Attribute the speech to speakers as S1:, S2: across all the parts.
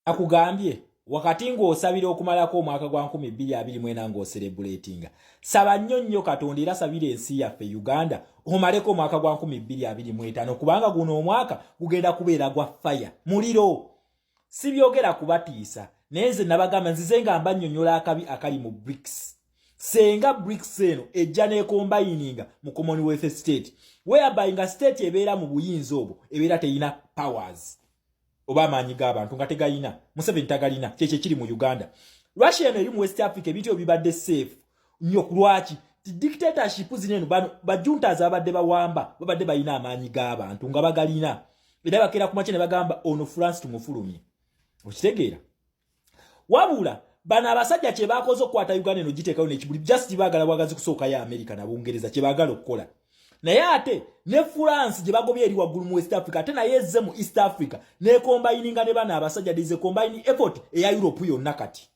S1: Akugambye wakati ng'osabira okumalako omwaka gwa 2024 ng'oserebuletinga, saba nnyo nnyo Katonda era sabira ensi yaffe Uganda omaleko omwaka gwa 2025, kubanga guno omwaka gugenda kubeera gwa faya, muliro. Sibyogera kubatiisa, naye nze nabagamba nzize nga mbannyonnyola akabi akali mu BRICS. Senga BRICS eno ejja n'ekombayininga mu Commonwealth state, whereby nga state ebeera mu buyinza obwo ebeera teyina powers oba amaanyi g'abantu nga tegayina. Museveni tagalina, kyekyo ekiri mu Uganda. Russia eno eri mu West Africa, ebintu ebyo bibadde safe nnyo. Ku lwaki ti dictatorship zino eno, bano bajuntas abadde bawamba babadde balina amaanyi g'abantu nga bagalina, era bakeera ku makya ne bagamba ono France tumufulumye. Okitegeera? Wabula bano abasajja kye bakoze okukwata Uganda eno giteekayo n'ekibuli, just baagala bwagazi kusookayo America na Bungereza kye baagala okukola. Naye ate ne France gye bagobye eri waggulu mu West Africa, ate naye ezze mu East Africa nekombayininga ne bano abasajja. Dize combine effort eya Europe yonna. Kati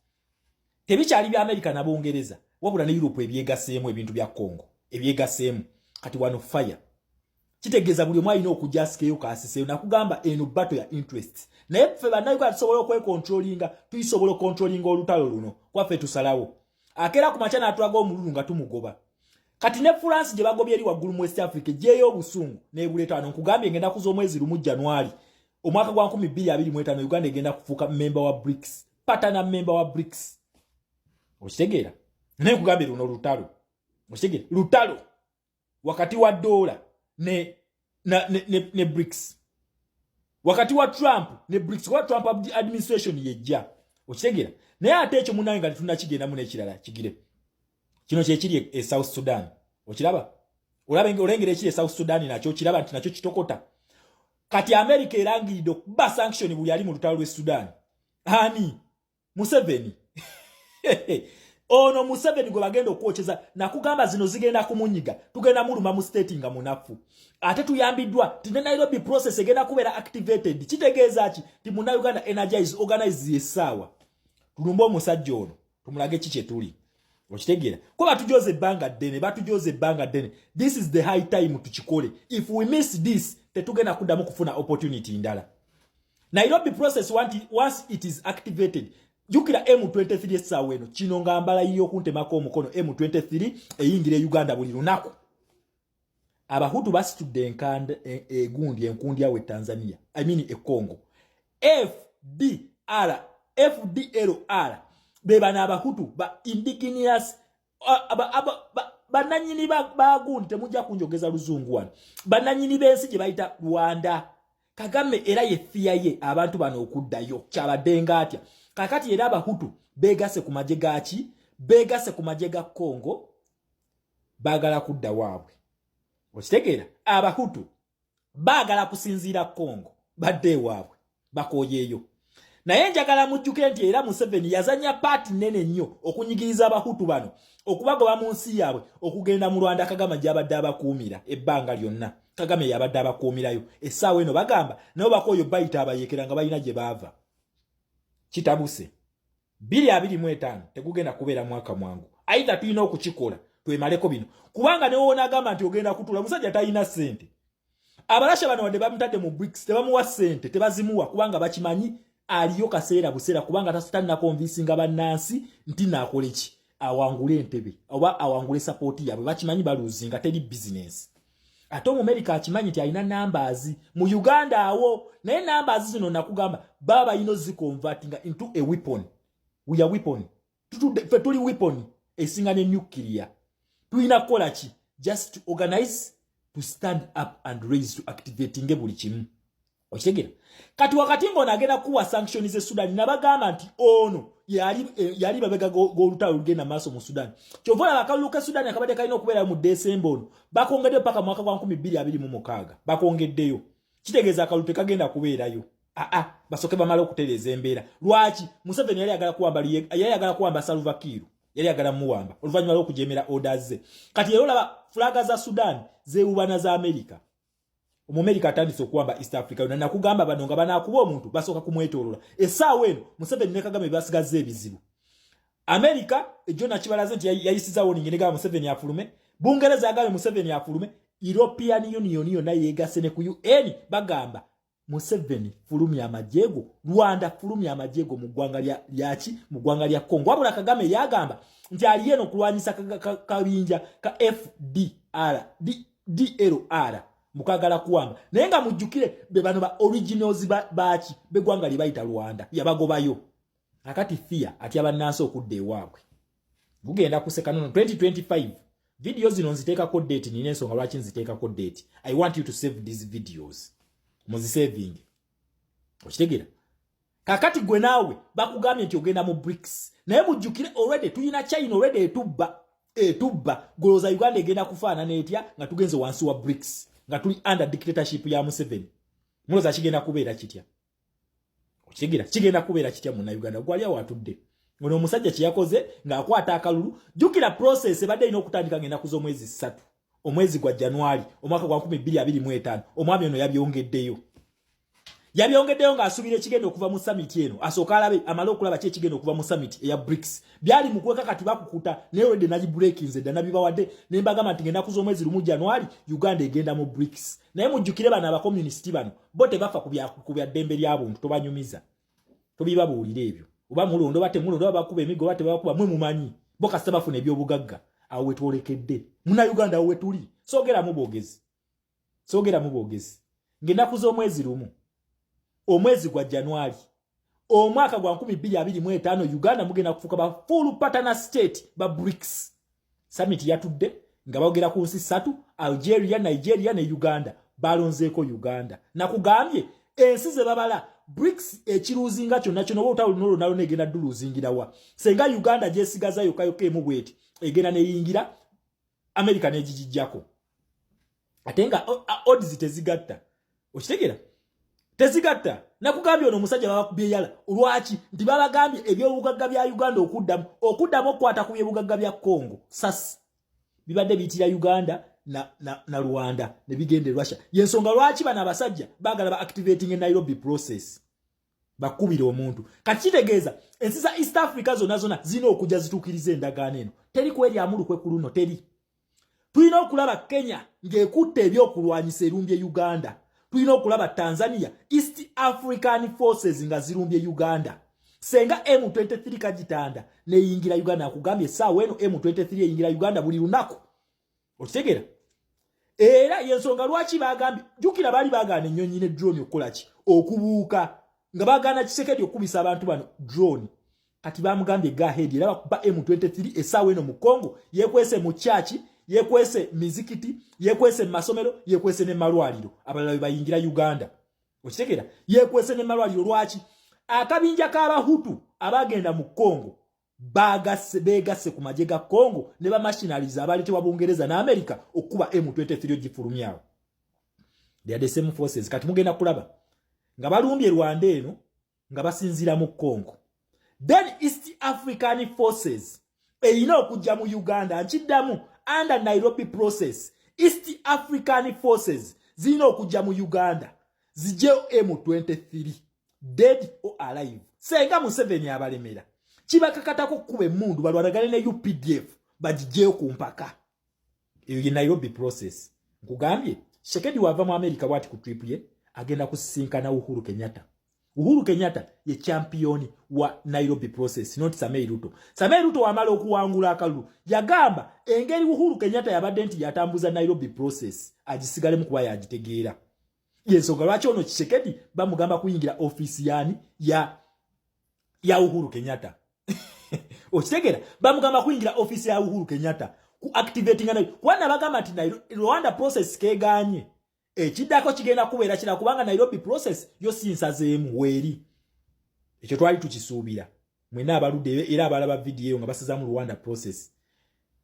S1: tebikyali bya America na Bungereza, wabula ne Europe ebyegaseemu, ebintu bya Congo ebyegaseemu. Kati wano fire kitegeeza buli omu alina okujja asikeyo kaasiseyo. Nakugamba eno battle ya interests, naye ffe Bannayuganda tusobola okwekontrolinga, tuyisobola okontrolinga olutalo luno kwaffe. Tusalawo akeera ku makya n'atulaga omululu nga tumugoba. Kati ne France gye bagobye eri waggulu mu West Africa egyeyo obusungu n'ebuleeta wano. Nkugambye ngenda kuza omwezi 1 January omwaka gwa 2025, Uganda egenda kufuuka member wa BRICS, partner member wa BRICS. Okitegeera? Naye nkugambye luno lutalo. Okitegeera? Lutalo wakati wa dola ne BRICS, wakati wa Trump ne BRICS, kuba Trump administration yejja. Okitegeera? Naye ate ekyo munange nga tetunakigendamu n'ekirala kigire kino kyekiri e South Sudan. Okiraba? Olaba, olengera ekiri e South Sudan, nakyo kiraba nti nakyo kitokota. Kati America erangiridde okuba sanction buli ali mu lutalo lw'e Sudan. Ani? Museveni. Ono Museveni gwe bagenda okwokyeza. Nakugamba zino zigenda kumunyiga, tugenda muluma mu state nga munafu. Ate tuyambiddwa ti ne Nairobi Process egenda kubeera activated. Kitegeeza ki? Ti Munnauganda energize, organize, essaawa tulumbe omusajja ono, tumulage ki kyetuli. Okitegeera? Ko batujoza ebbanga ddene, batujoza ebbanga ddene. This is the high time tukikole. If we miss this, tetugenda kuddamu kufuna opportunity ndala. Nairobi Process, once it is activated, jukira M23 essaawa eno kino nga mbalayiyo okuntemako omukono, M23 eyingira e Uganda buli lunaku. Abahutu basitudde enkanda egundi enkundi awo e Tanzania, I mean e Congo. FDR, FDLR be bano Abahutu ba indigenous, bannanyini bagundi. Temujja kunjogeza luzungu wano. Bannanyini b'ensi gye bayita Rwanda. Kagame era ye fiya ye abantu bano okuddayo kyabadde nga atya. Kakati era Abahutu beegase ku magye gaki? Beegase ku magye ga Congo, baagala kudda waabwe. Okitegeera? Abahutu baagala kusinziira Congo badde ewaabwe, bakooyeeyo. Naye njagala mujjuke nti era Museveni yazanya part nene nnyo okunyigiriza Abahutu bano, okubagoba mu nsi yaabwe okugenda mu Rwanda. Kagame gyabadde abakuumira ebbanga lyonna, Kagame yabadde abakuumirayo. Essaawa eno bagamba nabo bakooyo, bayita abayeekera nga balina gye baava. Kitabuse. 2025 tegugenda kubeera mwaka mwangu. Aitha tulina okukikola twemaleko bino, kubanga newoonagamba nti ogenda kutula musajja talina ssente. Abalasha bano wadde bamutadde mu BRICS, tebamuwa ssente, tebazimuwa, kubanga bakimanyi aliyo kaseera buseera, kubanga talina bannansi nti naakole ki awangule entebe oba awangule support yaabwe. Bakimanyi baluzinga, teri bizinesi. Ate Omumerika akimanyi nti alina numbers mu Uganda awo, naye numbers zino nakugamba baba balina oziconvertinga into a weapon. We are weapon. Ffe tuli weapon esinga ne nuclear. Tulina kukola ki? Just to organize, to stand up and raise, to activatinge buli kimu. Okitegeera? Kati wakati ng'ono agenda kuwa sanction ze Sudan, nabagamba nti ono yali mabega g'olutalo olugenda maaso mu Sudan. Kyova olaba akalulu ke Sudan akabadde kalina okubeerayo mu Desemba ono bakongeddeyo paka mwaka gwa 2026. Bakongeddeyo, kitegeeza akalulu tekagenda kubeerayo. Aa, basooke bamale okutereeza embeera. Lwaki Museveni yali ayagala kuwamba? Yali ayagala kuwamba Salva Kiir, yali ayagala muwamba oluvannyuma lw'okujemera orders ze. Kati era olaba flag za Sudan zeewubana za America. Omumerika atandise okuwamba East Africa yonna. Nakugamba bano nga banaakuba omuntu basooka kumwetoolola. Essaawa eno Museveni ne Kagame basigazza ebizibu. America ejo nakibalaze nti yayisiza warning negamba Museveni afulume. Bungereza yagambye Museveni afulume. European Union yonna yeegase ne ku UN bagamba Museveni, fulumya amagye go. Rwanda, fulumya amagye go mu ggwanga lyaki, mu ggwanga lya Congo. Wabula Kagame yagamba nti ali eno kulwanyisa kabinja ka FDR DLR mukagala kuwamba. Naye nga mujjukire, be bano ba originals baki beggwanga lye bayita Rwanda, yabagobayo. Akati fear atya bannansi okudda ewaabwe. Gugenda kuseka nono 2025. Video zino nziteekako date, nina ensonga lwaki nziteekako date. I want you to save these videos, muzisaving. Okitegeera? Kakati gwe naawe bakugambye nti ogenda mu BRICS, naye mujjukire already tulina China, already etubba, etubba. Golooza Uganda egenda kufaanana etya nga tugenze wansi wa BRICS, nga tuli under dictatorship ya Museveni? Mulooza kigenda kubeera kitya? Okitegeera? Kigenda kubeera kitya, Munnauganda gwali awo atudde? Ono omusajja kyeyakoze ng'akwata akalulu, jjukira process ebadde erina okutandika ng'ennaku z'omwezi 3, omwezi gwa January, omwaka gwa 2025. Omwami ono yabyongeddeyo, yabyongeddeyo ng'asuubira ekigenda okuva mu summit eno. Asooka alabe, amale okulaba ki ekigenda okuva mu summit eya BRICS. Byali mu kweka, kati bakukuta. Naye wedde nagibreakinze dda, nabibawadde ne mbagamba nti ng'ennaku z'omwezi 1 January Uganda egenda mu BRICS. Naye mujjukire, bano abakomunisiti bano bo tebafa ku bya ddembe lya buntu. Tobanyumiza, tobibabuulira ebyo. Oba mulonda oba temulonda, oba bakuba emigo oba tebakuba, mwe mumanyi. Bo kasita bafuna ebyobugagga. Awo wetwolekedde, Munauganda, awo wetuli. Soogeramu bwogezi, soogeramu bwogezi. Ng'ennaku z'omwezi 1, omwezi gwa January, omwaka gwa 2025, Uganda mugenda kufuuka ba full partner state ba BRICS. Summit yatudde nga bogera ku nsi ssatu: Algeria, Nigeria ne Uganda. Balonzeeko Uganda. Nakugambye ensi ze babala BRICS ekiruzinga kyonna kyonna, oba olutalo luno lwonna lwonna egenda dduluzingirawa senga Uganda gyesigaza yokka yokka emu bweti, egenda neyingira America negigijjako, ate nga odds tezigatta. Okitegeera? Tezigatta. Nakugambye, ono omusajja babakubye yala. Lwaki? Nti babagambye ebyobugagga bya Uganda okuddamu okukwata ku byobugagga bya Congo sas bibadde biyitira Uganda na Rwanda ne bigenda e Russia. Yensonga lwaki bano abasajja baagala ba activating Nairobi Process, bakubira omuntu. Kati kitegeeza ensi za East Africa zonna zonna zirina okujja zituukiriza endagaano eno. Teri kweryamu lukwe ku luno, teri. Tulina okulaba Kenya ng'ekutte ebyokulwanyisa erumbye Uganda. Tulina okulaba Tanzania, East African forces nga zirumbye Uganda. Senga M23 kagitanda neyingira Uganda. Akugambye essaawa eno M23 eyingira Uganda buli lunaku. Okitegeera? Era yensonga lwaki bagambye, jjukira baali bagaana ennyonyi ne drone okukola ki? Okubuuka, nga bagaana Tshisekedi okubisa abantu bano drone. Kati bamugambye go ahead, era bakuba M23 essaawa eno mu Congo. Yekwese mu kyaki, yekwese mizikiti, yekwese mu masomero, yekwese ne malwaliro. Abalala be bayingira Uganda. Okitegeera? Yekwese ne malwaliro. Lwaki? Akabinja k'Abahutu abagenda mu Congo bagase, begasse ku magye ga Congo ne bamercenaries abaleetebwa Bungereza ne America okuba M23 ogifulumyawo. They are the same forces. Kati mugenda kulaba nga balumbye Rwanda eno nga basinziira mu Congo. Then East African forces erina okujja mu Uganda. Nkiddamu, under Nairobi Process, East African forces zirina okujja mu Uganda zijjeyo M23, dead or alive. Senga Museveni abalemera, kibakakatako okukuba emmundu balwanagane ne UPDF, bagijjeyo ku mpaka. Eyo ye Nairobi Process. Nkugambye, Tshisekedi wava mu America bwati ku trip ye, agenda kusisinkana Uhuru Kenyatta. Uhuru Kenyatta ye champion wa Nairobi Process, not Samoei Ruto. Samoei Ruto wamala okuwangula akalulu, yagamba engeri Uhuru Kenyatta yabadde nti yatambuza Nairobi Process, agisigalemu kuba yagitegeera. Yensonga lwaki ono Tshisekedi bamugamba kuyingira ofiisi yani ya Uhuru Kenyatta. Okitegeera? Bamugamba kuyingira ofiisi ya Uhuru Kenyatta ku activating nayo, kuba nabagamba nti Rwanda process keganye, ekiddako kigenda kubeera kira, kubanga Nairobi Process yo si nsazeemu weeri. Ekyo twali tukisuubira mwenna abaludde era abalaba vidiyo eyo nga basazaamu Rwanda process.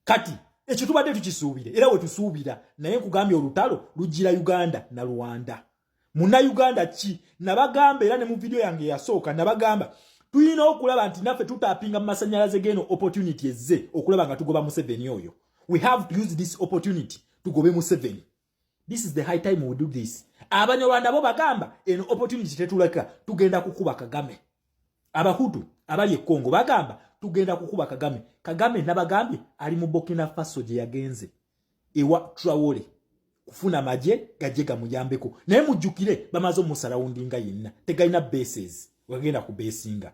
S1: Kati ekyo tubadde tukisuubire era we tusuubira. Naye nkugambye, olutalo lujjira Uganda na Rwanda. Munnauganda ki nabagamba, era ne mu vidiyo yange eyasooka nabagamba, tulina okulaba nti naffe tutapinga mu masanyalaze geno opportunity ezze okulaba nga tugoba Museveni oyo. We have to use this opportunity tugobe Museveni. This is the high time we do this. Abanyarwanda bo bagamba eno opportunity tetuleka, tugenda kukuba Kagame. Abahutu abali e Congo bagamba tugenda kukuba Kagame. Kagame nabagambye ali mu Burkina Faso gye yagenze ewa Traore. Kufuna magye gajje gamuyambeko. Naye mujjukire, bamaze omusurroundinga yenna, tegalina bases wagenda kubesinga.